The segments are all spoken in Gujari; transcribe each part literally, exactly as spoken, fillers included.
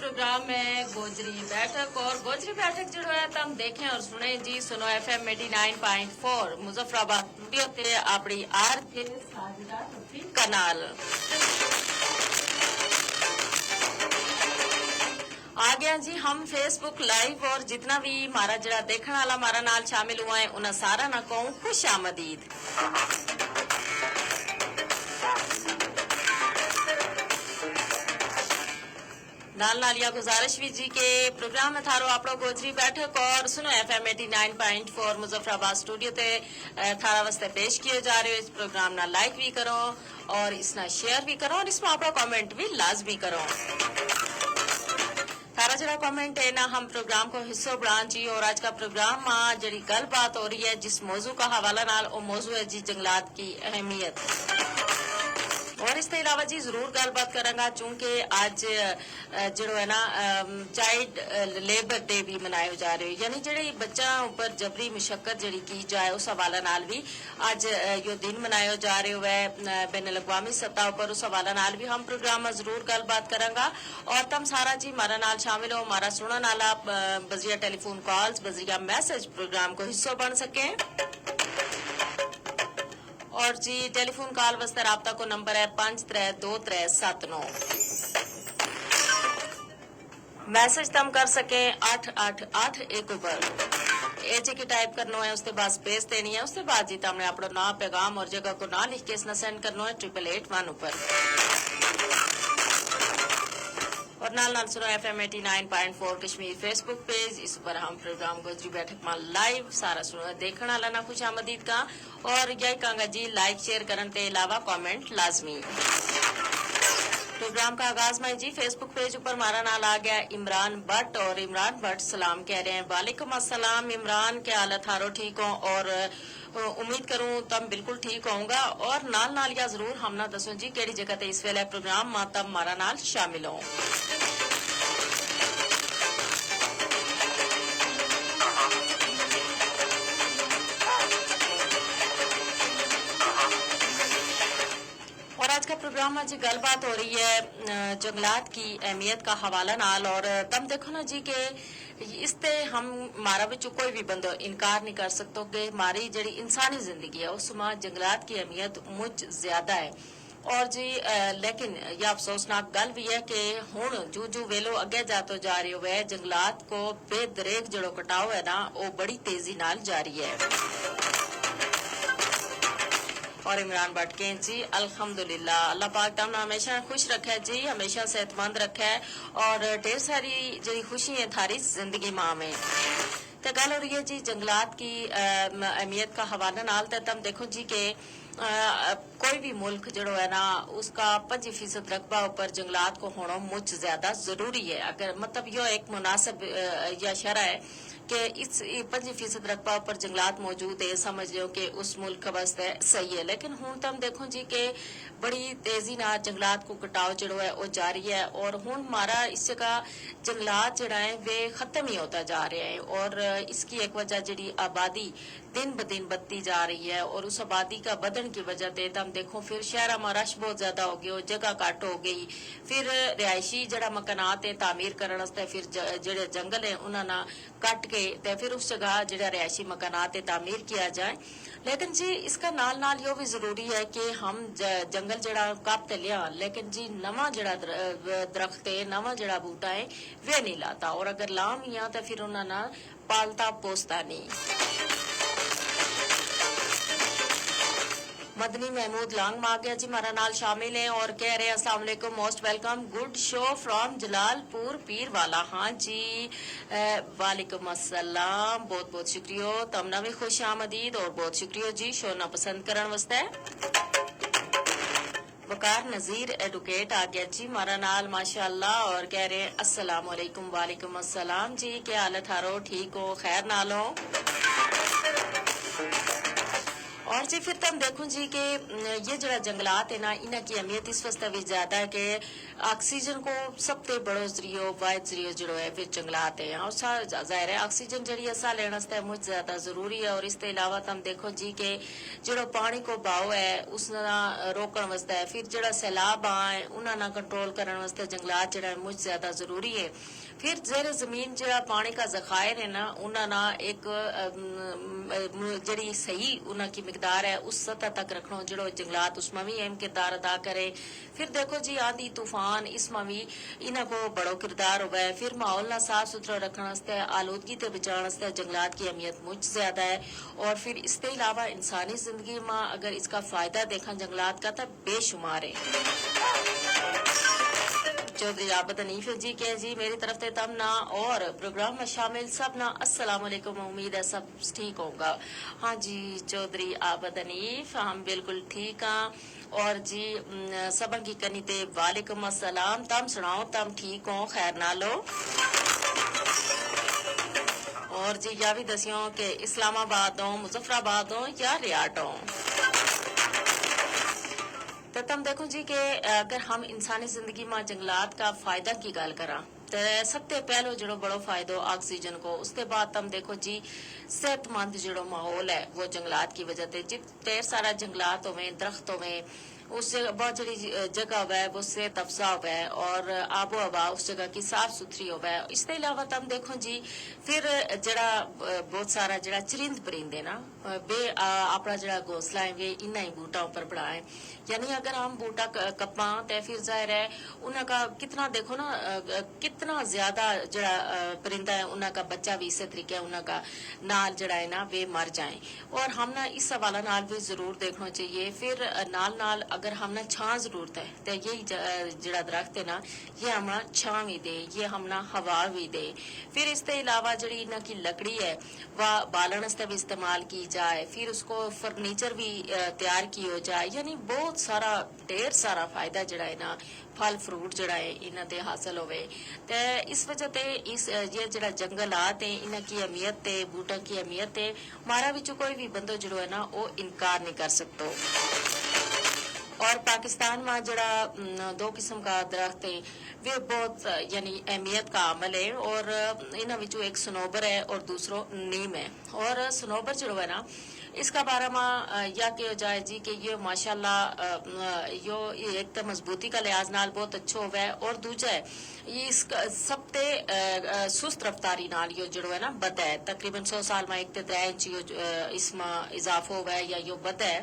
پروگرام ہے گوجری بیٹھک، اور گوجری بیٹھک جڑو ہے تم دیکھیں اور سنیں جی سنو ایف ایم ایٹی نائن پوائنٹ فور مظفرآباد اسٹوڈیو تے اپنی آر جے ساجدہ توفیق کا نال۔ آ گیا جی ہم فیس بک لائیو، اور جتنا بھی مارا جڑا دیکھن والا مارا نال شامل ہوا ہے، انہاں سارا نا کہوں خوش آمدید۔ نال نال یا گزارش وی جی کہ پروگرام نا تھارو آپڑو گوجری بیٹھک اور سنو ایف ایم ایٹی نائن پوائنٹ فور مظفرآباد اسٹوڈیو تے تھارا واسطے پیش کیو جا رہیو۔ اس پروگرام نا لائک وی کرو، اور اس نا شیئر وی کرو، اور اس ما آپڑو کمنٹ وی لازمی کرو۔ تھارا جڑا کمنٹ ہے نا ہم پروگرام کو حصو بنان جی، اور آج کا پروگرام ما جڑی گل بات ہو رہی ہے جس موضوع کا حوالہ نال، او موضوع ہے جی جنگلات کی اہمیت۔ اور اس تے علاوہ جی ضرور گل بات کراں گا، چونکہ آج جڑو ہے نا چائلڈ لیبر ڈے بھی منایو جا رہیو، یعنی جڑی بچاں اپر جبری مشقت جڑی کی جائے اس حوالہ نال بھی آج یوہ دن منایو جا رہیو ہے۔ بین الاقوامی سطح اپر اس حوالہ نال بھی ہم پروگرام ما ضرور گل بات کراں گا۔ اور تم سارا جی مارا نال شامل ہو، مارا سنن آلا بذریعہ ٹیلی فون کالز بذریعہ میسج پروگرام کو حصو بن سکیں۔ اور جی ٹیلی فون کال واسطے رابطہ کو نمبر ہے پنج ترے دو ترے ست نو۔ میسج تم کر سکیں اٹھ اٹھ اٹھ ایک اوپر۔ اے جے کی ٹائپ کرنو ہے اس تے بعد سپیس دینی ہے، اس تے بعد جی تم نے اپنا نام پیغام اور جگہ کو نام لکھ کے اس نا سینڈ کرنو ہے ٹرپل ایٹ ون اوپر۔ اور نال نال سنو ایف ایم ایٹی نائن پوائنٹ فور کشمیر فیس بک پیج، اس پر ہم پروگرام گوجری بیٹھک ما لائیو سارا سنو دیکھنا لانا خوش آمدید کا۔ اور یہی کہاں گا جی لائک شیئر کرن تے علاوہ کمنٹ لازمی۔ پروگرام کا آغاز ما جی فیس بک پیج اپر مارا نال آ گیا عمران بٹ، اور عمران بٹ سلام کہہ رہے ہیں۔ وعلیکم السلام عمران، کیا حال ہے تھارو؟ ٹھیک ہوں؟ اور امید کروں تم بالکل ٹھیک ہوں گا۔ اور نال نال یا ضرور ہم نا دسوں جی کیڑی جگہ تے اس ویلے پروگرام ما تم مارا نال شامل ہوں۔ اور آج کا پروگرام ما جی گل بات ہو رہی ہے جنگلات کی اہمیت کا حوالہ نال۔ اور تم دیکھو نا جی کہ اس تے ہم مارا وچ کوئی بھی بندو انکار نہیں کر سکتو کہ ماری جڑی انسانی زندگی ہے اس ما جنگلات کی اہمیت مچ زیادہ ہے۔ اور جی لیکن یا افسوسناک گل بھی ہے کہ ہن جوں جوں ویلو اگے جاتو جا رہیو ہے جنگلات کو بے دریک جڑو کٹاؤ ہے نا وہ بڑی تیزی نال جاری ہے۔ اور عمران بٹ کہیں جی الحمدللہ، اللہ پاک تم نا ہمیشہ خوش رکھے جی، ہمیشہ صحت مند رکھے۔ اور ڈھیر ساری جڑی خوشی ہیں تھاری زندگی ما میں۔ تے گل ہو رہی ہے جی جنگلات کی اہمیت کا حوالہ نال تے تم دیکھو جی کہ کوئی بھی ملک جڑو ہے نا اس کا پنجی فیصد رقبہ اپر جنگلات کو ہونو مچ زیادہ ضروری ہے۔ اگر مطلب یوہ ایک مناسب یا شرح ہے کہ اس پنجی فیصد رقبہ اپر جنگلات موجود ہے سمجھ لیو کہ اس ملک کا واسطے صحیح ہے۔ لیکن ہن تم دیکھو جی کہ بڑی تیزی نال جنگلات کو کٹاؤ جڑو ہے وہ جاری ہے، اور ہن مارا اس جگہ جنگلات جڑا ہیں وہ ختم ہی ہوتا جا رہے ہیں، اور اس کی ایک وجہ جڑی آبادی دن بدن بدھتی جا رہی ہے، اور اس آبادی کا بدھن کی وجہ تے تم دیکھو پھر شہراں ما رش بہت زیادہ ہو گیو، جگہ کٹ ہو گئی۔ پھر رہائشی جڑا مکانات ہیں تعمیر کرن واسطے پھر جڑے جنگل ہیں انہاں نا کٹ کے تے پھر اس جگہ جڑا رہائشی مکانات ہیں تعمیر کیا جائیں۔ لیکن جی اس کا نال نال یوہ بھی ضروری ہے کہ ہم جنگل جڑا کپ تے لیا، لیکن جی نواں جڑا درخت ہے، نواں جڑا بوٹا ہے، وہ نہیں لاتا، اور اگر لاں وی آں تے پھر انہاں نا پالتا پوستا نہیں۔ مدنی محمود لانگ ما گیا جی مارا نال شامل ہیں اور کہہ رہے ہیں السلام علیکم، موسٹ ویلکم، گڈ شو فرام جلال پور پیر والا۔ ہاں جی، وعلیکم السلام، بہت بہت شکریو، تم نا وی خوش آمدید اور بہت شکریو جی شو نا پسند کرن واسطے۔ وقار نذیر ایڈوکیٹ آ گیا جی مارا نال ماشاءاللہ، اور کہہ رہے ہیں السلام علیکم۔ وعلیکم السلام جی، کیا حال ہے تھارو؟ ٹھیک ہو؟ خیر نال ہو؟ اور جی پھر تم دیکھوں جی کہ یہ جڑا جنگلات ہے نا، انہاں کی اہمیت اس واسطے بھی زیادہ ہے کہ آکسیجن کو سب تے بڑو ذریعو واحد ذریعو جڑو ہے پھر جنگلات ہیں اور ظاہر ہے آکسیجن جڑی ہے ساہ لینا واسطے مچ زیادہ ضروری ہے۔ اور اس تے علاوہ تم دیکھو جی کہ جڑو پانی کو بھاؤ ہے اس نا روکن واسطے پھر جڑا سیلاب آ ہے انہاں نا کنٹرول کرن واسطے جنگلات جڑا ہے مچ زیادہ ضروری ہے۔ پھر زیر زمین جڑا پانی کا ذخائر ہے نا انہاں نا ایک جڑی صحیح انہاں کی مقدار ہے اس سطح تک رکھنو جڑو جنگلات اس ما وی اہم کردار ادا کرے۔ پھر دیکھو جی آندھی طوفان اس ما وی انہاں کو بڑو کردار ہووے۔ پھر ماحول نا صاف ستھرو رکھن واسطے آلودگی تے بچان واسطے جنگلات کی اہمیت مچ زیادہ ہے۔ اور پھر اس تے علاوہ انسانی زندگی ما اگر اس کا فائدہ دیکھاں جنگلات کا تب بے شمار ہیں۔ چوہدری عابد حنیف جی کہہ جی میری طرف تے تم نا اور پروگرام ما شامل سب نا السلام علیکم امید ہے سب ٹھیک ہوں گا۔ ہاں جی، چوہدری عابد حنیف ہم بالکل ٹھیک ہاں۔ اور جی سبھاں کی کنی تے وعلیکم السلام تم سناؤ تم ٹھیک ہوں خیر نالو؟ اور جی یا وی دسیوں کہ اسلام آباد ہوں مظفر آباد ہوں یا ریاٹ ہوں؟ تے تم دیکھو جی کہ اگر ہم انسانی زندگی ما جنگلات کا فائدہ کی گل کراں تے سب تے پہلو جڑو بڑو فائدو آکسیجن کو اس تے بعد تم دیکھو جی صحت مند جڑو ماحول ہے وہ جنگلات کی وجہ تے جت ڈھیر سارا جنگلات ہوویں درخت ہوویں اس جگہ بہت جڑی جگہ ہووے وہ صحت افزا ہووے اور آب و ہوا اس جگہ کی صاف ستھری ہووے۔ اس تے علاوہ تم دیکھو جی پھر جڑا بہت سارا جڑا چرند پرند ہے نا بے اپنا جڑا گھونسلہ ہے ویہ انہاں ہی بوٹاں اپر بنائیں۔ یعنی اگر ہم بوٹا کپاں تے پھر ظاہر ہے انہاں کا کتنا دیکھو نا کتنا زیادہ جڑا پرندہ ہے انہاں کا بچہ وی اسے طریقے انہاں کا نال جڑا ہے نا ویہ مر جائیں۔ اور ہم نا اس حوالہ نال وی ضرور دیکھنو چاہیے۔ پھر نال نال اگر ہم نا چھاں ضرورت ہے تے یہی جڑا درخت ہے نا یہ ہم نا چھاں وی دے، یہ ہم نا ہوا وی دے۔ پھر اس تے علاوہ جڑی انہاں کی لکڑی ہے وہ بالن اس تے وی استعمال کی جائے پھر اس کو فرنیچر وی تیار کیو جائے یعنی بہت سارا ڈھیر سارا فائدہ جڑا ہے نا پھل فروٹ جڑا ہے انہاں تے حاصل ہووے۔ تے اس وجہ تے اس یہ جڑا جنگلات ہیں انہاں کی اہمیت تے بوٹاں کی اہمیت تے مارا وچوں کوئی وی بندو جڑو ہے نا وہ انکار نہیں کر سکتو۔ اور پاکستان ما جڑا دو قسم کا درخت ہیں ویہ بہت یعنی اہمیت کا عمل ہے اور انہاں وچوں ایک سنوبر ہے اور دوسرو نیم ہے۔ اور سنوبر جڑو ہے نا اس کا بارہ ما یا کہیو جائے جی کہ یہ ماشاءاللہ یوہ ایک تے مضبوطی کا لحاظ نال بہت اچھو ہووے اور دوجا ہے یہ اس کا سب تے سست رفتاری نال یوہ جڑو ہے نا بدھا ہے تقریبا سو سال ما ایک تے ترے انچ یوہ اس ما اضافو ہووے یا یوہ بدھا ہے۔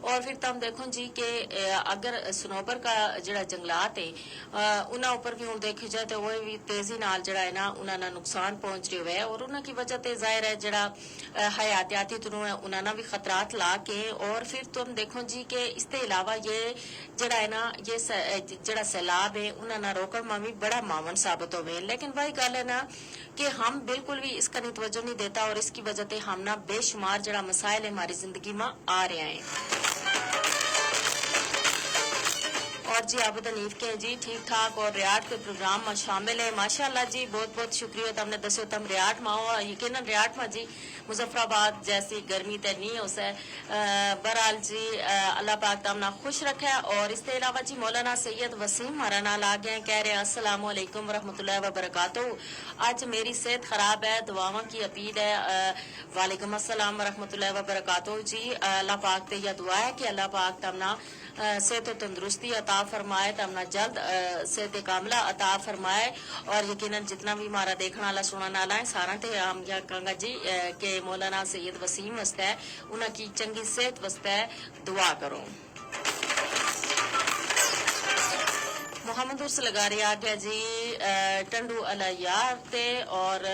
اور پھر تم دیکھو جی کہ اگر سنوبر کا جڑا جنگلات ہیں انہاں اپر وی ہن دیکھیو جائے تے وہ وی تیزی نال جڑا ہے نا انہاں نا نقصان پہنچ رہیو ہے اور انہاں کی وجہ تے ظاہر ہے جڑا حیاتیاتی تنوع ہے انہاں نا وی خطرات لا کے اور پھر تم دیکھو جی کہ اس تے علاوہ یہ جڑا ہے نا یہ جڑا سیلاب ہے انہاں نا روکن ما وی بڑا معاون ثابت ہووے لیکن وہی گل ہے نا کہ ہم بالکل وی اس کا نی توجہ نہیں دیتا اور اس کی وجہ تے ہم نا بے شمار جڑا مسائل ہے ہماری زندگی ما آ رہیا ہیں۔ اور جی عابد حنیف کہیں جی ٹھیک ٹھاک اور ریاٹ کے پروگرام ما شامل ہے ماشاءاللہ جی بہت بہت شکریہ تم نے دسیو تم ریاٹ ما ہو یقینا ریاٹ ما جی مظفر آباد جیسی گرمی تے نہیں ہو سکے۔ بہرحال جی اللہ پاک تم نا خوش رکھے۔ اور اس تے علاوہ جی مولانا سید وسیم ہمارا نال آ گیا ہیں کہہ رہے ہیں السلام علیکم ورحمت اللہ وبرکاتہ۔ اج میری صحت خراب ہے دعاواں کی اپیل ہے۔ وعلیکم السلام ورحمت اللہ وبرکاتہ جی اللہ پاک تے یا دعا ہے کہ اللہ پاک تم نا صحت و تندرستی عطا فرمائے تم نا جلد صحت کاملہ عطا فرمائے۔ اور یقینا جتنا وی مارا دیکھنا والا سننا والا ہے سارا تے ہم یا کہاں گا جی کہ مولانا سید وسیم واسطے انہاں کی چنگی صحت واسطے دعا کروں۔ محمد عرس لگاری آ گیا جی ٹنڈو اللہ یار تے اور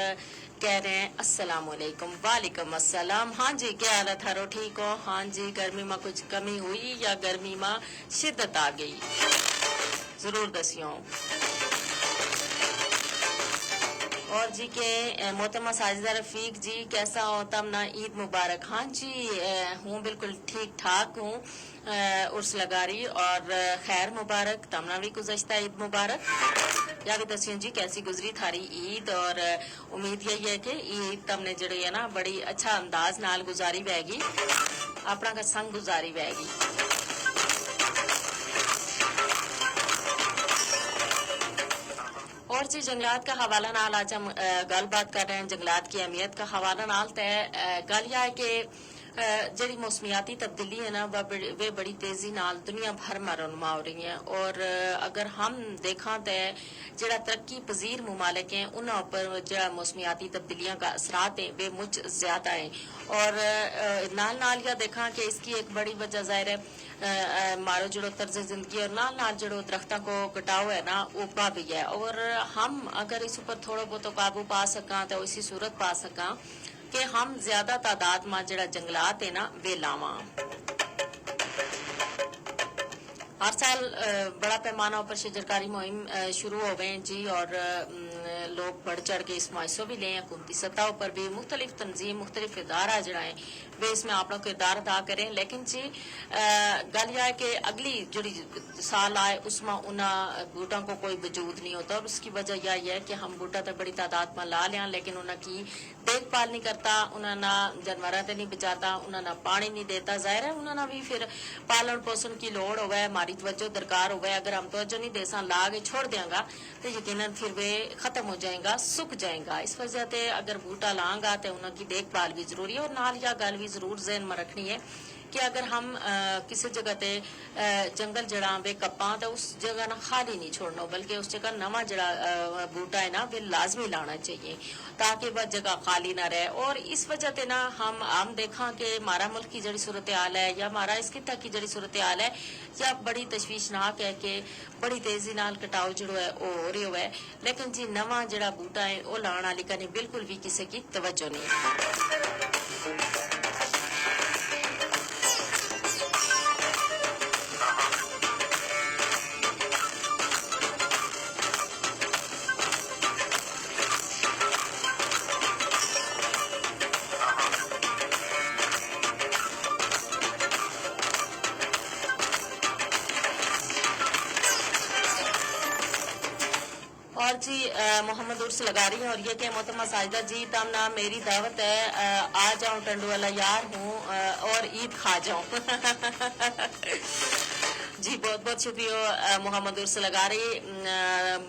کہہ رہے ہیں السلام علیکم۔ وعلیکم السلام ہاں جی کیا حال ہے تھارو ٹھیک ہو؟ ہاں جی گرمی ما کچھ کمی ہوئی یا گرمی ما شدت آ گئی؟ ضرور دسیوں۔ اور جی کے محترمہ ساجدہ رفیق جی، کیسا ہو؟ تم نا عید مبارک۔ ہاں جی، ہوں بالکل ٹھیک ٹھاک ہوں۔ عرس لگاری اور خیر مبارک۔ تم نا بھی گزشتہ عید مبارک۔ یا بھی دسیوں جی، کیسی گزری تھاری عید؟ اور امید یہی ہے کہ عید تم نے جڑی ہے نا، بڑی اچھا انداز نال گزاری وے گی، اپنا کا سنگ گزاری وے گی۔ اور جی، جنگلات کا حوالہ نال آج ہم گل بات کر رہے ہیں، جنگلات کی اہمیت کا حوالہ نال تے۔ گل یا ہے کہ جیڑی موسمیاتی تبدیلی ہے نا، وہ بڑی تیزی نال دنیا بھر ما رونما ہو رہی ہیں۔ اور اگر ہم دیکھاں تے جیڑا ترقی پذیر ممالک ہیں، انہاں اپر جیڑا موسمیاتی تبدیلیاں کا اثرات ہیں، وہ مچ زیادہ ہیں۔ اور نال نال یا دیکھاں کہ اس کی ایک بڑی وجہ ظاہر ہے مارو جیڑو طرز زندگی اور نال نال جیڑو درختاں کو کٹاؤ ہے نا، وہ کا بھی ہے۔ اور ہم اگر اس اپر تھوڑو بہت قابو پا سکاں تو اسی صورت پا سکاں کہ ہم زیادہ تعداد ما جیڑا جنگلات ہیں نا، وہ لاواں۔ ہر سال بڑا پیمانہ اپر شجرکاری مہم شروع ہوویں جی، اور لوگ بڑھ چڑھ کے اس ما حصو بھی لیں۔ حکومتی سطح اپر بھی مختلف تنظیم، مختلف ادارہ جیڑا ہیں، وہ اس میں اپنا کردار ادا کریں۔ لیکن جی، گل یا ہے کہ اگلی جیڑی سال آئے، اس ما انہاں بوٹاں کو کوئی وجود نہیں ہوتا، اور اس کی وجہ یا یہ ہے کہ ہم بوٹاں تے بڑی تعداد ما لا لیاں، لیکن انہاں کی دیکھ بھال نہیں کرتا، انہاں نا جانوراں تے نہیں بچاتا، انہاں نا پانی نہیں دیتا۔ ظاہر ہے انہاں نا بھی پھر پالن پوسن کی لوڑ ہووے، ہماری توجہ درکار ہووے۔ اگر ہم توجہ نہیں دیساں، لا کے چھوڑ دیاں گا، تو یقینا پھر وہ ختم ہو جائیں گا، سک جائیں گا۔ اس وجہ تے اگر بوٹا لاں گا تو انہاں کی دیکھ بھال بھی ضروری ہے۔ اور نال یا گل بھی ضرور ذہن ما رکھنی ہے کہ اگر ہم کسی جگہ تے جنگل جیڑا وے کپاں تو اس جگہ نا خالی نہیں چھوڑنو، بلکہ اس جگہ نواں جیڑا بوٹا ہے نا، وہ لازمی لانا چاہیے، تاکہ وہ جگہ خالی نہ رہے۔ اور اس وجہ تے نا ہم ہم دیکھاں کہ مارا ملک کی جیڑی صورتحال ہے یا مارا اس خطہ کی جیڑی صورتحال ہے، یا بڑی تشویشناک ہے کہ بڑی تیزی نال کٹاؤ جیڑو ہے وہ ہو رہیو ہے۔ لیکن جی نواں جیڑا بوٹا ہے وہ لان آلی کنے بالکل بھی کسے کی توجہ نہیں۔ اور جی محمد عرس لگاری ہیں اور یہ کہ محترمہ ساجدہ جی، تم نا میری دعوت ہے، آ جاؤں ٹنڈو والا یار ہوں، اور عید کھا جاؤں۔ جی بہت بہت شکریہ محمد عرس لگاری،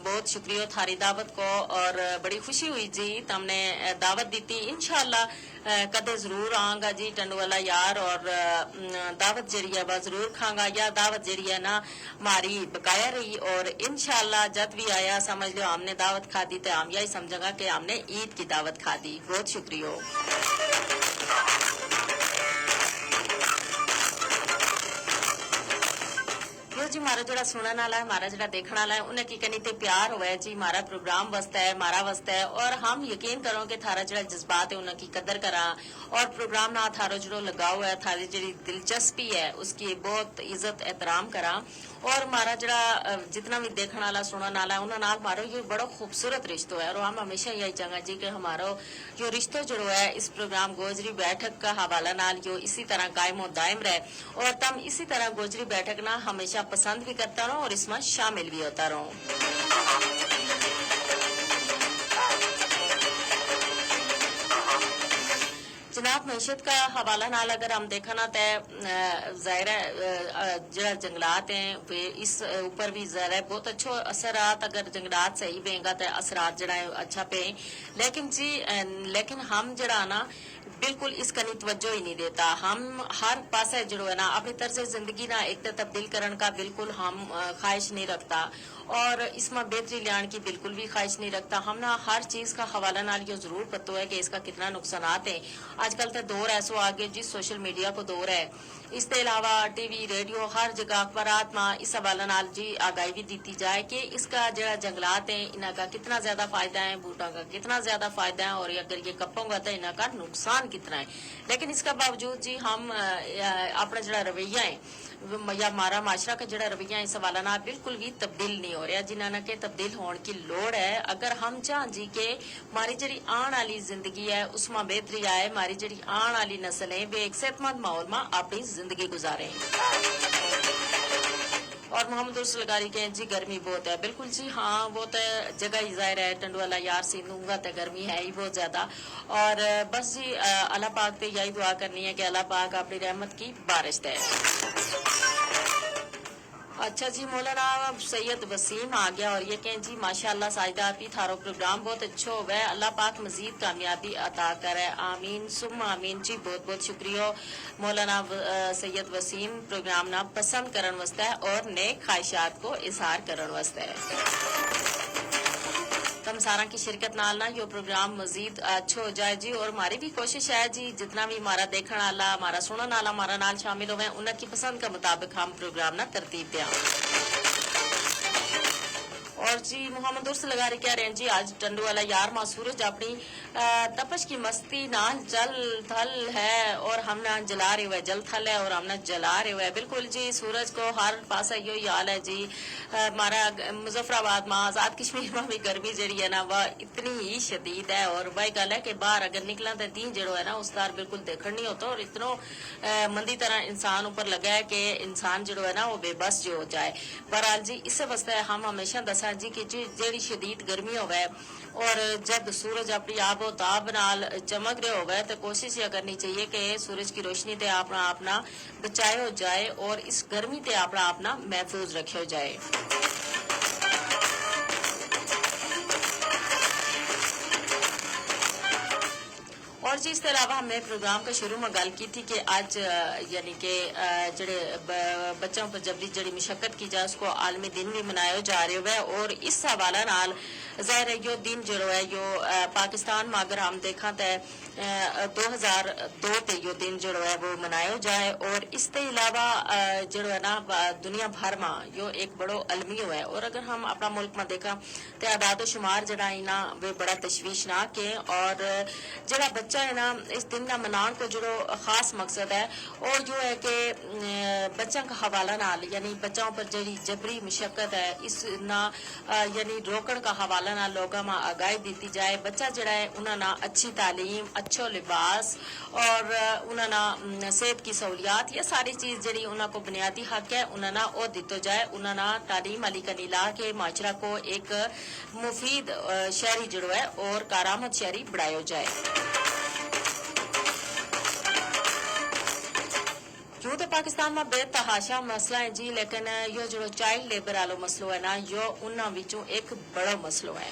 بہت شکریہ تھاری دعوت کو، اور بڑی خوشی ہوئی جی تم نے دعوت دیتی۔ انشاءاللہ کدے ضرور آنگا جی ٹنڈو والا یار، اور دعوت جیڑی ہے وہ ضرور کھانگا۔ یا دعوت جیڑی ہے نا، ماری بقایا رہی، اور انشاءاللہ جد بھی آیا سمجھ لیو ہم نے دعوت کھادی تے ہم یہی سمجھاں گا کہ ہم نے عید کی دعوت کھادی۔ بہت شکریہ۔ یوہ جی مارا جیڑا سنن آلا ہے، مارا جیڑا دیکھن آلا ہے، انہاں کی کنی تے پیار ہووے جی، مارا پروگرام واسطے ہے، مارا واسطے ہے۔ اور ہم یقین کروں کہ تھارا جیڑا جذبات ہے انہاں کی قدر کراں، اور پروگرام نا تھارو جیڑو لگاؤ ہے، تھاری جیڑی دلچسپی ہے، اس کی بہت عزت احترام کراں۔ اور مارا جیڑا جتنا بھی دیکھن آلا سنن آلا ہے، انہاں نال مارو یہ بڑو خوبصورت رشتو ہے، اور ہم ہمیشہ یہی چاہاں جی کہ ہمارو یوہ رشتو جیڑو ہے اس پروگرام گوجری بیٹھک کا حوالہ نال یوہ اسی طرح قائم و دائم رہے، اور تم اسی طرح گوجری بیٹھک نا ہمیشہ پسند بھی کرتا رہو اور اس ما شامل بھی ہوتا رہو۔ جناب، معیشت کا حوالہ نال اگر ہم دیکھاں نا تے ظاہر ہے جیڑا جنگلات ہیں، اس اپر بھی ظاہر ہے بہت اچھو اثرات، اگر جنگلات صحیح ویں گا تے اثرات جیڑا ہے اچھا پے۔ لیکن جی لیکن ہم جیڑا نا بالکل اس کنی توجہ ہی نہیں دیتا۔ ہم ہر پاسے جیڑو ہے نا اپنی طرز زندگی نا ایک تے تبدیل کرن کا بالکل ہم خواہش نہیں رکھتا، اور اس ما بہتری لیان کی بالکل بھی خواہش نہیں رکھتا۔ ہم نا ہر چیز کا حوالہ نال یوہ ضرور پتو ہے کہ اس کا کتنا نقصانات ہیں۔ آج کل تے دور ایسو آ گیو جی، سوشل میڈیا کو دور ہے۔ اس تے علاوہ ٹی وی، ریڈیو، ہر جگہ اخبارات ما اس حوالہ نال جی آگاہی بھی دیتی جائے کہ اس کا جیڑا جنگلات ہیں انہاں کا کتنا زیادہ فائدہ ہے، بوٹاں کا کتنا زیادہ فائدہ ہے، اور اگر یہ کپوں گا تو انہاں کا نقصان کتنا ہے۔ لیکن اس کا باوجود جی ہم اپنا جیڑا رویہ ہیں یا مارا معاشرہ کا جڑا رویہ اس حوالہ نال بالکل وی تبدیل نہیں ہو رہیا جنہاں نا کہ تبدیل ہون کی لوڑ ہے۔ اگر ہم چاہاں جی کہ ماری جڑی آن آلی زندگی ہے اس ما بہتری آئے، ماری جڑی آن آلی نسل ہیں وہ ایک صحت مند ماحول ما اپنی زندگی گزاریں۔ اور محمد رسول لگاری کہیں جی گرمی بہت ہے۔ بالکل جی ہاں، بہت جگہ ہی ظاہر ہے ٹنڈو والا یار سی نونگا تے گرمی ہے ہی بہت زیادہ۔ اور بس جی اللہ پاک تے یہی دعا کرنی ہے کہ اللہ پاک اپنی رحمت کی بارش دے۔ اچھا جی، مولانا سید وسیم آ گیا اور یہ کہیں جی ماشاءاللہ ساجدہ آپی تھارو پروگرام بہت اچھو ہووے، اللہ پاک مزید کامیابی عطا کرے، آمین ثم آمین جی۔ بہت بہت شکریہ مولانا سید وسیم پروگرام نا پسند کرن واسطے اور نیک خواہشات کو اظہار کرن واسطے۔ تم ساراں کی شرکت نال نا یوہ پروگرام مزید اچھو ہو جائے جی اور ماری بھی کوشش ہے جی جتنا بھی مارا دیکھن آلا مارا سنن آلا مارا نال شامل ہوویں انہاں کی پسند کا مطابق ہم پروگرام نا ترتیب دیاں۔ اور جی محمد عرس لگاری کہہ رہے ہیں جی آج ٹنڈو والا یار ماں سورج اپنی تپش کی مستی نال جل تھل ہے اور ہم نا جلا رہے ہوئے جل تھل ہے اور ہم نا جلا رہے ہوئے بالکل جی سورج کو ہر پاسا یوہی حال ہے جی۔ مارا مظفرآباد ما آزاد کشمیر ما بھی گرمی جیڑی ہے نا وہ اتنی ہی شدید ہے اور واہی گل ہے کہ باہر اگر نکلاں تے دین جیڑو ہے نا اس دار بالکل دیکھن نہیں ہوتا اور اتنو مندی طرح انسان اپر لگا ہے کہ انسان جیڑو ہے نا وہ بے بس جیو ہو جائے۔ بہرحال جی اسے واسطے ہم ہمیشہ دساں جی کہ جیڑی شدید گرمی ہووے اور جد سورج اپنی آب و تاب نال چمک رہیو ہووے تے کوشش یا کرنی چاہیے کہ سورج کی روشنی تے اپنا آپ نا بچایو جائے اور اس گرمی تے اپنا آپ نا محفوظ رکھیو جائے۔ اور جی اس تے علاوہ ہم نے پروگرام کا شروع ما گل کی تھی کہ اج یعنی کہ جیڑے بچاں پر جبری جیڑی مشقت کی جائے اس کو عالمی دن وی منایو جا رہیو ہے اور اس حوالہ نال ظاہر ہے یوہ دن جیڑو ہے یوہ پاکستان ما اگر ہم دیکھاں تے دو ہزار دو تے یوہ دن جیڑو ہے وہ منایو جائے اور اس تے علاوہ جیڑو ہے نا دنیا بھر ما یوہ ایک بڑو المیو ہے اور اگر ہم اپنا ملک ما دیکھاں تے اعداد و شمار جیڑا ہے نا وہ بڑا تشویشناک ہے اور جیڑا بچہ ہے نا اس دن نا منان کو جیڑو خاص مقصد ہے وہ یوہ ہے کہ بچاں کا حوالہ نال یعنی بچاں پر جیڑی جبری مشقت ہے اس نا یعنی روکن کا حوالہ نال لوگاں ما آگاہی دیتی جائے بچہ جیڑا ہے انہاں نا اچھی تعلیم اچھو لباس اور انہاں نا صحت کی سہولیات یا ساری چیز جیڑی انہاں کو بنیادی حق ہے انہاں نا او دتو جائے انہاں نا تعلیم علی کنی لا کے معاشرہ کو ایک مفید شہری جیڑو ہے اور کارآمد شہری بنایو جائے۔ یوہ تے پاکستان ما بے تحاشا مسئلہ ہیں جی لیکن یوہ جیڑو چائلڈ لیبر آلو مسئلو ہے نا یوہ انہاں وچوں ایک بڑو مسئلو ہے۔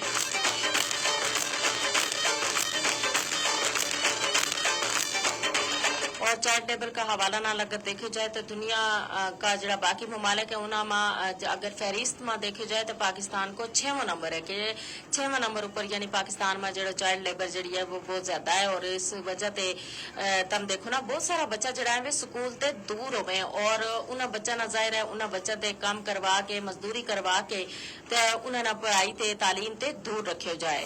اور چائلڈ لیبر کا حوالہ نال اگر دیکھیو جائے تو دنیا کا جیڑا باقی ممالک ہے انہاں ما اگر فہرست ما دیکھیو جائے تو پاکستان کو چھیواں نمبر ہے کہ چھیواں نمبر اپر یعنی پاکستان ما جیڑا چائلڈ لیبر جیڑی ہے وہ بہت زیادہ ہے اور اس وجہ تے تم دیکھو نا بہت سارا بچہ جیڑا ہے وہ سکول تے دور ہوویں اور انہاں بچہ نا ظاہر ہے انہاں بچہ تے کم کروا کے مزدوری کروا کے تے انہاں نا پڑھائی تے تعلیم تے دور رکھیو جائے۔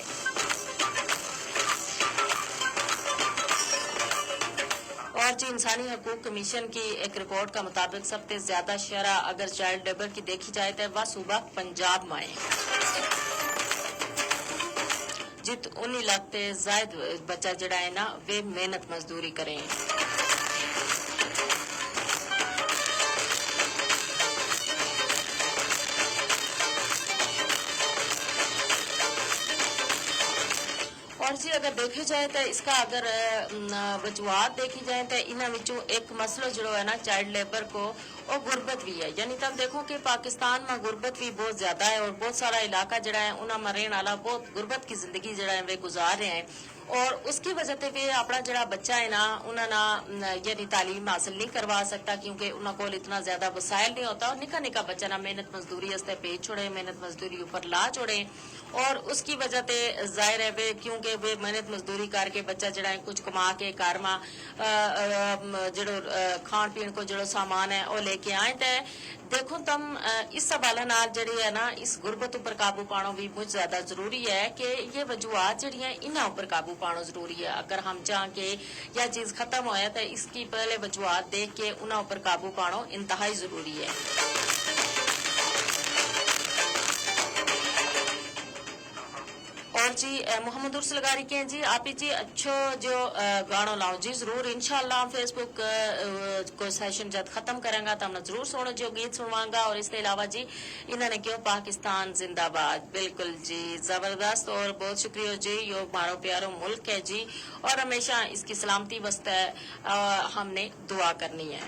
اور جی انسانی حقوق کمیشن کی ایک رپورٹ کا مطابق سب تے زیادہ شرح اگر چائلڈ لیبر کی دیکھی جائے تے وہ صوبہ پنجاب ما ہے۔ جت انی لکھ تے زائد بچہ جیڑا ہے نا ویہ محنت مزدوری کریں۔ اور جی اگر دیکھیو جائے تو اس کا اگر وجوہات دیکھی جائیں تو انہاں وچوں ایک مسئلو جیڑو ہے نا چائلڈ لیبر کو او غربت وی ہے یعنی تم دیکھو کہ پاکستان ما غربت وی بہت زیادہ ہے اور بہت سارا علاقہ جیڑا ہے انہاں ما رہن آلا بہت غربت کی زندگی جیڑا ہے ویہ گزار رہے ہیں۔ اور اس کی وجہ تے ویہ اپنا جیڑا بچہ ہے نا انہاں نا یعنی تعلیم حاصل نہیں کروا سکتا کیونکہ انہاں کول اتنا زیادہ وسائل نہیں ہوتا اور نکا نکا بچہ نا محنت مزدوری اس تے بھیج چھوڑے محنت مزدوری اپر لا چھوڑے۔ اور اس کی وجہ تے ظاہر ہے ویہ کیونکہ ویہ محنت مزدوری کر کے بچہ جیڑا ہے کچھ کما کے گھر ما جیڑو کھان پین کو جیڑو سامان ہے او لے کے آئیں تے دیکھو تم اس حوالہ نال جیڑی ہے نا اس غربت اپر قابو پانو وی مچ زیادہ ضروری ہے کہ یہ وجوہات جیڑی ہیں انہاں اپر قابو پانو ضروری ہے۔ اگر ہم چاہاں کہ یا چیز ختم ہویا تو اس کی پہلے وجوہات دیکھ کے انہاں اپر قابو پانو انتہائی ضروری ہے۔ اور جی محمد عرس لگاری کہیں جی آپ ہی جی اچھو جو گانو لاؤ جی ضرور انشاءاللہ ہم فیس بک کو سیشن جد ختم کریں گا تو ہم ضرور سنو جو گیت سنوانگا اور اس کے علاوہ جی انہاں نے کہیو پاکستان زندہ باد۔ بالکل جی، زبردست اور بہت شکریہ جی، یوہ مارو پیارو ملک ہے جی، اور ہمیشہ اس کی سلامتی واسطے ہم نے دعا کرنی ہے۔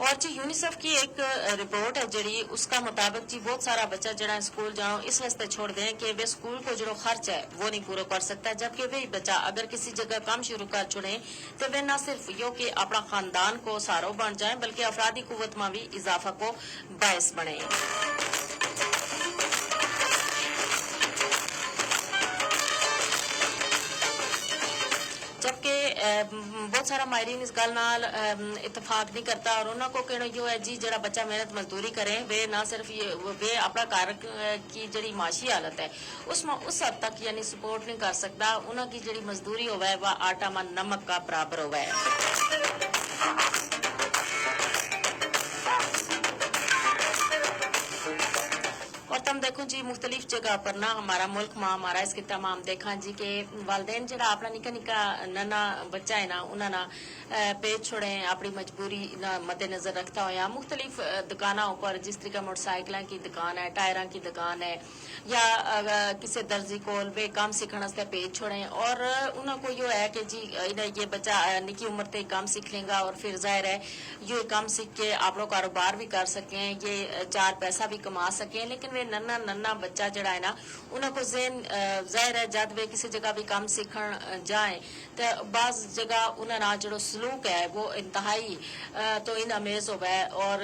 اور جی یونیسیف کی ایک رپورٹ ہے جیڑی اس کا مطابق جی بہت سارا بچہ جیڑا اسکول جانو اس واسطے چھوڑ دیں کہ وہ اسکول کو جیڑو خرچ ہے وہ نہیں پورو کر سکتا جبکہ وہی بچہ اگر کسی جگہ کم شروع کر چھوڑیں تو وہ نہ صرف یوہ کہ اپنا خاندان کو سارو بن جائیں بلکہ افرادی قوت ما بھی اضافہ کو باعث بنے۔ جبکہ بہت سارا ماہرین اس گل نال اتفاق نہیں کرتا اور انہاں کو کہنو یوہ ہے جی جیڑا بچہ محنت مزدوری کریں وہ نہ صرف وہ اپنا گھر کی جیڑی معاشی حالت ہے اس ما اس حد تک یعنی سپورٹ نہیں کر سکتا انہاں کی جیڑی مزدوری ہووے وہ آٹا ما نمک کا برابر ہووے۔ اور تم دیکھو جی مختلف جگہ پر نا ہمارا ملک ما ہمارا اس خطہ ما ہم دیکھاں جی کہ والدین جیڑا اپنا نکا نکا ننا بچہ ہے نا انہاں نا پیچ چھوڑیں اپنی مجبوری نا مد نظر رکھتا ہویا مختلف دکاناں اپر جس طریقہ موٹر سائیکلاں کی دکان ہے ٹائراں کی دکان ہے یا کسے درزی کول ویہ کم سکھن واسطے پیج چھوڑیں اور انہاں کو یوہ ہے کہ جی انہاں یہ بچہ نکی عمر تے کم سکھ لیں گا اور فیر ظاہر ہے یوہ کم سکھ کے اپنو کاروبار وی کر سکیں یہ چار پیسہ وی کما سکیں لیکن ویہ ننا ننا بچہ جیڑا ہے نا انہاں کو ذہن ظاہر ہے جد ویہ کسے جگہ وی کم سکھن جائیں تے بعض جگہ انہاں نا جیڑو سلوک ہے وہ انتہائی تو ان آمیز ہووے اور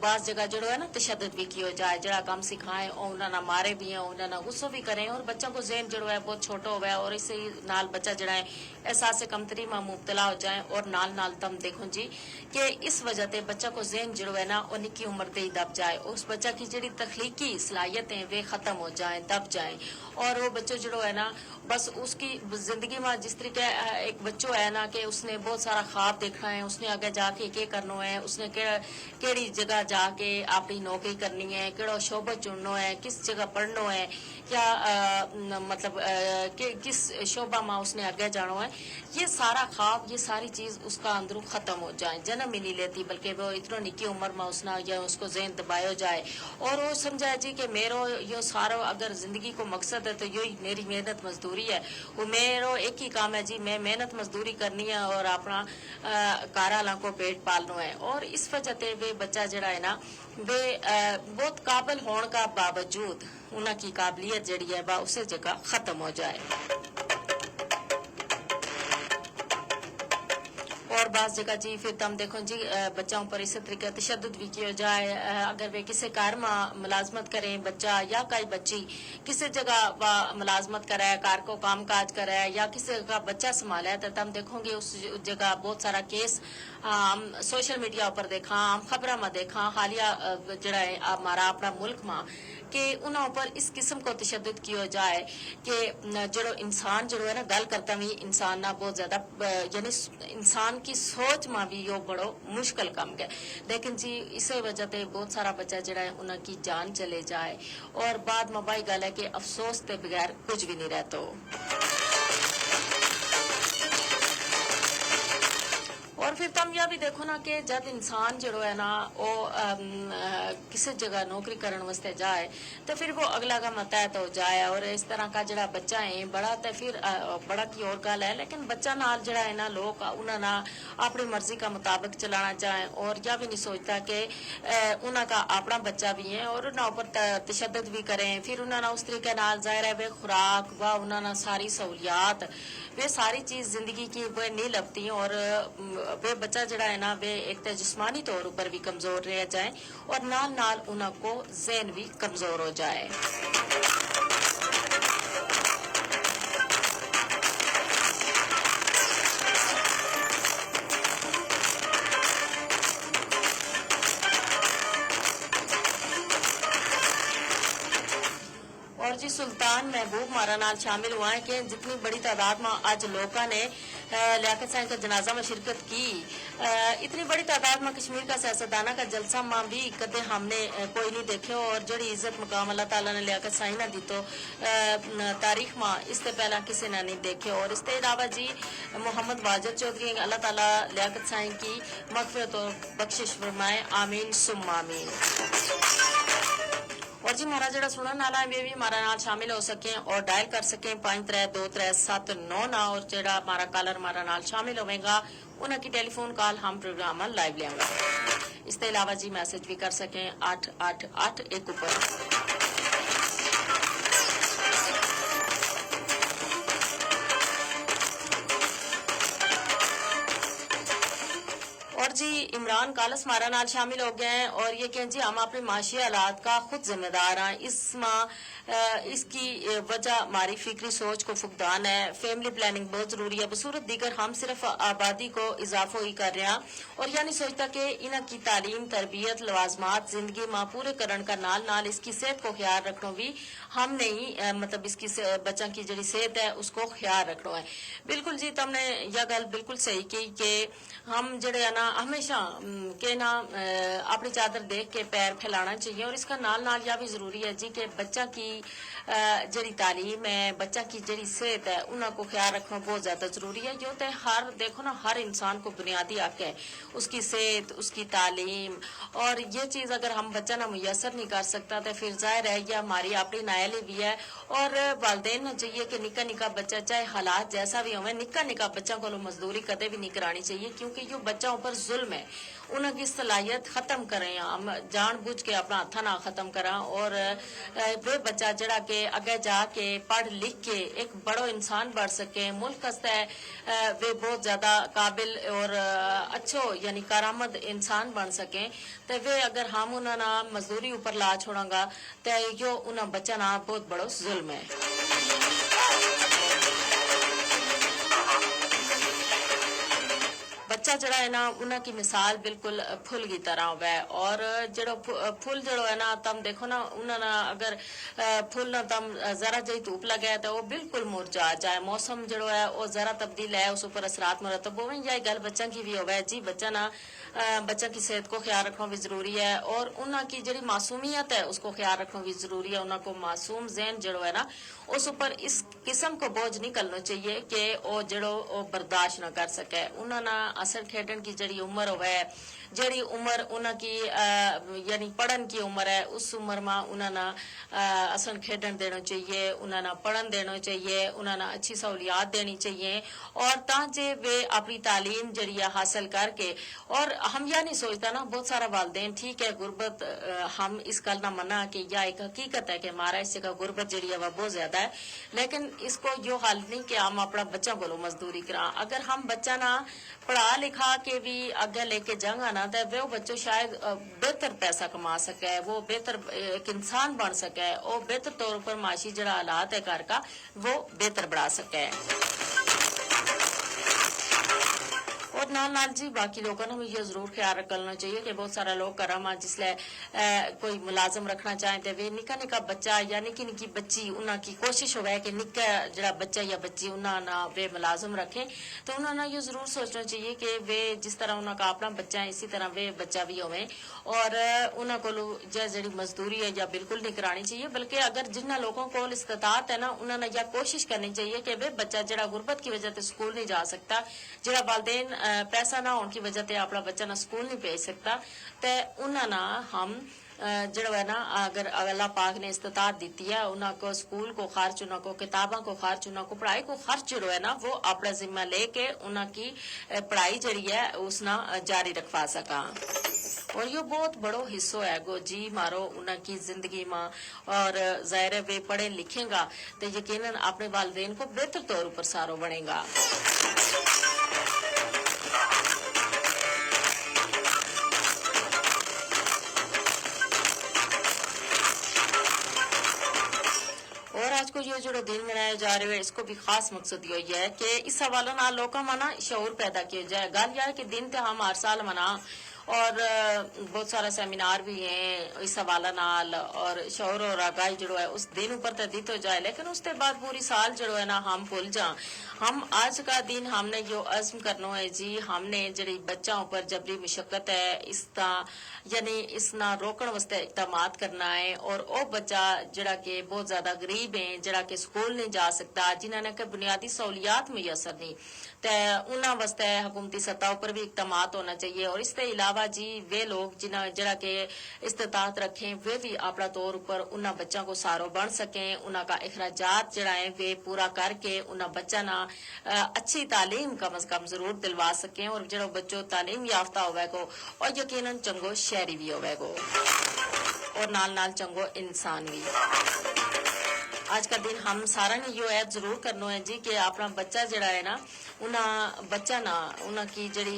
بعض جگہ جیڑو ہے نا تشدد وی کیو جائے جیڑا کم سکھائیں اور انہاں نا مارے وی ہیں انہاں نا غصو وی کریں اور بچاں کو ذہن جیڑو ہے بہت چھوٹو ہووے اور اسے نال بچہ جیڑا ہے احساس کمتری ما مبتلا ہو جائیں اور نال نال تم دیکھو جی کہ اس وجہ تے بچہ کو ذہن جیڑو ہے نا وہ نکی عمر تے ہی دب جائے اس بچہ کی جیڑی تخلیقی صلاحیت ہیں وہ ختم ہو جائیں دب جائیں اور وہ بچو جیڑو ہے نا بس اس کی زندگی ما جس طریقے ایک بچو ہے نا کہ اس نے بہت سارا خواب دیکھنا ہے اس نے اگے جا کے کے کرنو ہے اس نے کہڑی جگہ جا کے اپنی نوکری کرنی ہے کہڑو شعبو چننو ہے کس جگہ پڑھنو ہے کیا مطلب کس شعبہ ما اس نے اگے جانو ہے یہ سارا خواب یہ ساری چیز اس کا اندروں ختم ہو جائیں جنم ہی نہیں لیتی بلکہ وہ اتنو نکی عمر ما اس نا یا اس کو ذہن دبایو جائے اور وہ سمجھایا جی کہ میرو یوہ سارو اگر زندگی کو مقصد ہے تو یوہی میری محنت مزدوری ہے وہ میرو ایک ہی کام ہے جی میں محنت مزدوری کرنی ہے اور اپنا کارا لاں کو پیٹ پالنو ہے اور اس وجہ تے ویہ بچہ جیڑا ہے نا ویہ بہت قابل ہون کا باوجود انہاں کی قابلیت جیڑی ہے با اسے جگہ ختم ہو جائے۔ اور بعض جگہ جی فیر تم دیکھو جی بچاں اپر اسے طریقے تشدد وی کیو جائے۔ اگر ویہ کسے کار ما ملازمت کریں بچہ یا کائی بچی کسے جگہ وا ملازمت کرے کار کو کام کاج کرے یا کسے کا بچہ سنبھالے تے تم دیکھو گے اس جگہ بہت سارا کیس ہم سوشل میڈیا اپر دیکھاں ہم خبراں ما دیکھاں حالیہ جیڑا ہے ہمارا اپنا ملک ما کہ انہاں اپر اس قسم کو تشدد کیو جائے کہ جیڑو انسان جیڑو ہے نا گل کرتا وی انسان نا بہت زیادہ یعنی انسان کی سوچ ما وی یوہ بڑو مشکل کم گئے۔ لیکن جی اسے وجہ تے بہت سارا بچہ جیڑا ہے انہاں کی جان چلے جائے اور بعد ما واہی گل ہے کہ افسوس تے بغیر کچھ وی نہیں رہتو۔ اور فیر تم یا وی دیکھو نا کہ جد انسان جیڑو ہے نا او کسے جگہ نوکری کرن واسطے جائے تے فیر وہ اگلا کا متحت ہو جائے اور اس طرح کا جیڑا بچہ ہیں بڑا تے فیر بڑا کی اور گل ہے لیکن بچہ نال جیڑا ہے نا لوک انہاں نا اپنی مرضی کا مطابق چلانا چاہیں اور یا وی نہیں سوچتا کہ انہاں کا اپنا بچہ وی ہیں اور انہاں اپر تشدد وی کریں فیر انہاں نا اس طریقے نال ظاہر ہے ویہ خوراک وا انہاں نا ساری سہولیات ویہ ساری چیز زندگی کی ویہ نہیں لبھتی اور ویہ بچہ جیڑا ہے نا ویہ ایک تے جسمانی طور اپر وی کمزور رہ جائیں اور نال نال انہاں کو ذہن وی کمزور ہو جائے۔ جی سلطان محبوب مارا نال شامل ہوا ہے کہ جتنی بڑی تعداد ما اج لوکاں نے لیاقت سائیں کا جنازہ ما شرکت کی۔ اتنی بڑی تعداد ما کشمیر کا سیاستدانہ کا جلسہ ما بھی کدے ہم نے کوئی نہیں دیکھیو اور جڑی عزت مقام اللہ تعالی نے لیاقت سائیں نا دیتو تاریخ ما اس تے پہلا کسے نا نہیں دیکھیو اور اس تے علاوہ جی محمد واجد چوہدری اللہ تعالی لیاقت سائیں کی مغفرت اور بخشش فرمائے، آمین ثم آمین۔ اور جی مارا جڑا سنن آلا ہے ویہ بھی مارا نال شامل ہو سکیں اور ڈائل کر سکیں پانچ ترے دو ترے ست نو نا اور جڑا مارا کالر مارا نال شامل ہوویں گا انہاں کی ٹیلی فون کال ہم پروگرام ما لائیو لیاں گا۔ اس تے علاوہ جی میسج بھی کر سکیں اٹھ اٹھ اٹھ ایک اپر۔ اور جی عمران کالس مارا نال شامل ہو گیا ہیں اور یہ کہیں جی ہم اپنے معاشی حالات کا خود ذمہ دار ہیں اس ما اس کی وجہ ہماری فکری سوچ کو فقدان ہے۔ فیملی پلاننگ بہت ضروری ہے بصورت دیگر ہم صرف آبادی کو اضافو ہی کر رہے ہیں۔ اور یہ نہیں سوچتا کہ انہاں کی تعلیم تربیت لوازمات زندگی ما پورے کرن کا نال نال اس کی صحت کو خیال رکھنو بھی ہم نے ہی مطلب اس کی بچاں کی جڑی صحت ہے اس کو خیال رکھنو ہے۔ بالکل جی تم نے یہ گل بالکل صحیح کہی کہ ہم جڑے ہیں نا ہمیشہ کہنا اپنی چادر دیکھ کے پیر پھیلانا چاہیے اور اس کا نال نال یہ بھی ضروری ہے جی کہ بچاں کی جڑی تعلیم ہے بچاں کی جڑی صحت ہے انہاں کو خیال رکھنا بہت زیادہ ضروری ہے یوہ تے ہر دیکھو نا ہر انسان کو بنیادی حق ہے۔ اس کی صحت اس کی تعلیم اور یہ چیز اگر ہم بچاں نا میسر نہیں کر سکتا تو پھر ظاہر ہے یہ ہماری اپنی نااہلی بھی ہے۔ اور والدین نا چاہیے کہ نکا نکا بچہ چاہے حالات جیسا بھی ہوویں نکا نکا بچاں کولوں مزدوری کدے بھی نہیں کرانی چاہیے کیونکہ یوہ بچاں اپر ظلم ہے۔ انہاں کی صلاحیت ختم کریں ہم جان بجھ کے اپنا ہتھاں نا ختم کراں اور ویہ بچہ جڑا کہ اگے جا کے پڑھ لکھ کے ایک بڑو انسان بن سکیں ملک واسطے ویہ بہت زیادہ قابل اور اچھو یعنی کارآمد انسان بن سکیں۔ تے ویہ اگر ہم انہاں نا مزدوری اپر لا چھوڑاں گا تے یوہ انہاں بچاں نا بہت بڑو ظلم ہے۔ بچہ جڑا ہے نا انہاں کی مثال بالکل پھل کی طرح ہووے۔ اور جڑو پھل جڑو ہے نا تم دیکھو نا انہاں نا اگر پھل نا تم ذرا جئی دھوپ لگے تو وہ بالکل مرجا جائے موسم جڑو ہے وہ ذرا تبدیل ہے اس اپر اثرات مرتب ہوویں یا گل بچاں کی بھی ہووے جی بچاں نا بچاں کی صحت کو خیال رکھنو بھی ضروری ہے اور انہاں کی جڑی معصومیت ہے اس کو خیال رکھنو بھی ضروری ہے انہاں کو معصوم ذہن جڑو ہے نا اس اپر اس قسم کو بوجھ نہیں کرنو چاہیے کہ وہ جڑو وہ برداشت نہ کر سکے انہاں نا اسن کھیڈن کی جڑی عمر ہووے جڑی عمر انہاں کی یعنی پڑھن کی عمر ہے اس عمر ما انہاں نا اسن کھیڈن دینو چاہیے انہاں نا پڑھن دینو چاہیے انہاں نا اچھی سہولیات دینی چاہیے۔ اور تاں جے ویہ اپنی تعلیم جڑی ہے حاصل کر کے اور ہم یا نہیں سوچتا نا بہت سارا والدین ٹھیک ہے غربت ہم اس گل نا منا کہ یا ایک حقیقت ہے کہ ہمارا اس جگہ غربت جڑی ہے وہ بہت زیادہ ہے۔ لیکن اس کو یوہ حل نہیں کہ ہم اپنا بچاں کولوں مزدوری کراں اگر ہم بچاں نا پڑھا لکھا کے بھی اگے لے کے جنگ آنا تے وہ بچو شاید بہتر پیسہ کما سکے وہ بہتر ایک انسان بن سکے وہ بہتر طور اپر معاشی جڑا حالات ہے گھر کا وہ بہتر بنا سکے۔ اور نال نال جی باقی لوگاں نا بھی یہ ضرور خیال رکھنا چاہیے کہ بہت سارا لوگ گھراں ما جس لے کوئی ملازم رکھنا چاہیں تے ویہ نکا نکا بچہ یا نکی نکی بچی انہاں کی کوشش ہووے کہ نکا جڑا بچہ یا بچی انہاں نا ویہ ملازم رکھیں۔ تو انہاں نا یوہ ضرور سوچنو چاہیے کہ ویہ جس طرح انہاں کا اپنا بچہ ہیں اسی طرح ویہ بچہ بھی ہوویں۔ اور انہاں کولوں جیہ جیہڑی مزدوری ہے یا بالکل نہیں کرانی چاہیے بلکہ اگر جنہاں لوگوں کول استطاعت ہے نا انہاں نا یا کوشش کرنی چاہیے کہ ویہ بچہ جیہڑا غربت کی وجہ تے سکول نہیں جا سکتا، جیہڑا والدین پیسہ نہ ہون کی وجہ تے اپنا بچہ نا سکول نہیں بھیج سکتا، تے انہاں نا ہم جیہڑو ہے نا اگر اللہ پاک نے استطاعت دتی ہے انہاں کو سکول کو خرچ انہاں کو کتاباں کو خرچ انہاں کو پڑھائی کو خرچ جیہڑو ہے نا وہ اپنا ذمہ لے کے انہاں کی پڑھائی جیہڑی ہے اس نا جاری رکھوا سکاں۔ اور یوہ بہت بڑو حصو ہے گو جی مارو انہاں کی زندگی ما۔ اور ظاہر ہے ویہ پڑھیں لکھیں گا تے یقینا اپنے والدین کو بہتر طور اپر سارو بنے گا۔ اور آج کو یوہ جیہڑو دن منایا جا رہیو ہے اس کو بھی خاص مقصد یوہ ہی ہے کہ اس حوالے نال لوکاں ما نا شعور پیدا کیو جائے گل یا ہے کہ دن تے ہم ہر سال منا۔ اور بہت سارا سیمینار بھی ہیں اس حوالہ نال، اور شعور اور آگاہی جڑو ہے اس دن اپر تے دیتو جائے، لیکن اس تے بعد پوری سال جڑو ہے نا ہم بھل جاں۔ ہم آج کا دن ہم نے یوہ عزم کرنو ہے جی، ہم نے جڑی بچاں اپر جبری مشقت ہے اس تا یعنی اس نا روکن واسطے اقدامات کرنا ہے، اور او بچہ جڑا کہ بہت زیادہ غریب ہیں، جڑا کہ سکول نہیں جا سکتا، جنہاں نے کہ بنیادی سہولیات میسر نہیں، تے انہاں واسطے حکومتی سطح اپر بھی اقدامات ہونا چاہیے۔ اور اس تے علاوہ جی وہ لوگ جنہاں جڑا کہ استطاعت رکھیں وہ بھی اپنا طور اپر انہاں بچاں کو سارو بن سکیں، انہاں کا اخراجات جڑا ہیں وہ پورا کر کے انہاں بچاں نا اچھی تعلیم کم از کم ضرور دلوا سکیں، اور جڑو بچو تعلیم یافتہ ہووے گو اور یقینا چنگو شہری وی ہووے گو، اور نال نال چنگو انسان وی۔ آج کا دن ہم سارا نے یوہ عہد ضرور کرنو ہے جی کہ اپنا بچہ جڑا ہے نا، انہاں بچہ نا انہاں کی جڑی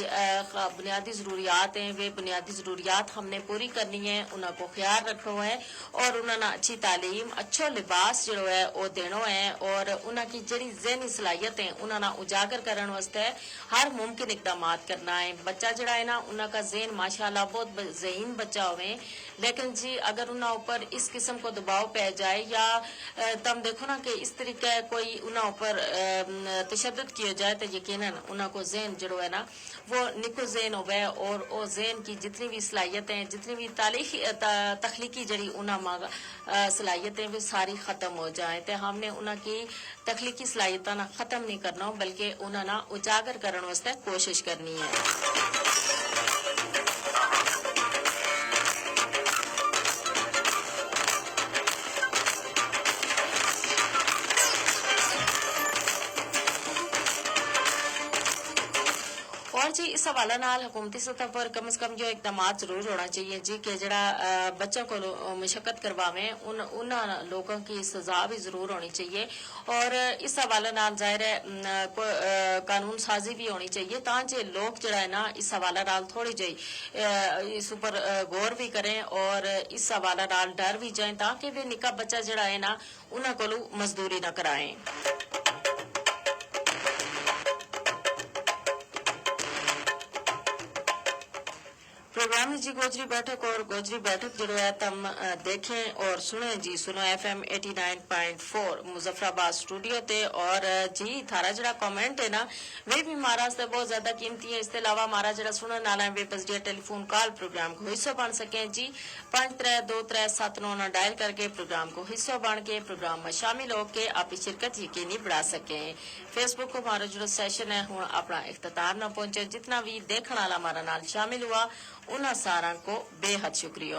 بنیادی ضروریات ہیں وہ بنیادی ضروریات ہم نے پوری کرنی ہے، انہاں کو خیال رکھنو ہے، اور انہاں نا اچھی تعلیم اچھو لباس جڑو ہے وہ دینو ہے، اور انہاں کی جڑی ذہنی صلاحیت ہیں انہاں نا اجاگر کرن واسطے ہر ممکن اقدامات کرنا ہے۔ بچہ جڑا ہے نا انہاں کا ذہن ماشاءاللہ بہت ذہین بچہ ہوویں، لیکن جی اگر انہاں اپر اس قسم کو دباؤ پے جائے یا تم دیکھو نا کہ اس طریقے کوئی انہاں اپر تشدد کیو جائے تو یقینا انہاں کو ذہن جڑو ہے نا وہ نکو ذہن ہووے، اور او ذہن کی جتنی بھی صلاحیتیں جتنی بھی تالیخی تخلیقی جڑی انہاں ما صلاحیتیں وہ ساری ختم ہو جائیں، تے ہم نے انہاں کی تخلیقی صلاحیتاں نا ختم نہیں کرنو بلکہ انہاں نا اجاگر کرن واسطے کوشش کرنی ہے۔ اور جی اس حوالہ نال حکومتی سطح پر کم از کم یوہ اقدامات ضرور ہونا چاہیے جی کہ جڑا بچوں کو مشقت کرواویں، انہاں لوگوں کی سزا بھی ضرور ہونی چاہیے۔ اور اس حوالہ نال ظاہر ہے قانون سازی بھی ہونی چاہیے تاں جے لوگ جڑا ہے نا اس حوالہ نال تھوڑی جئی اس اپر غور بھی کریں اور اس حوالہ نال ڈر بھی جائیں تاں کہ وہ نکا بچہ جڑا ہے نا انہاں کولوں مزدوری نہ کرائیں۔ پروگرام جی گوجری بیٹھک اور گوجری بیٹھک جڑو ہے تم دیکھیں اور سنیں جی سنو ایف ایم ایٹی نائن پوائنٹ فور مظفرآباد اسٹوڈیو تے۔ اور جی تھارا جڑا کمنٹ ہے نا وہ بھی مارا اس تے بہت زیادہ قیمتی ہے۔ اس تے علاوہ مارا جڑا سنن آلا ہے وہ پس جی ٹیلی فون کال پروگرام کو حصو بن سکیں جی۔ پنج ترے دو ترے ست نو نا ڈائل کر کے پروگرام کو حصو بن کے پروگرام ما شامل ہو کے آپی شرکت یقینی بڑھا سکیں۔ فیس بک کو مارو جڑو سیشن ہے ہن اپنا اختتام نا پہنچے۔ جتنا وی دیکھن آلا مارا نال شامل ہوا انہاں ساراں کو بے حد شکریہ۔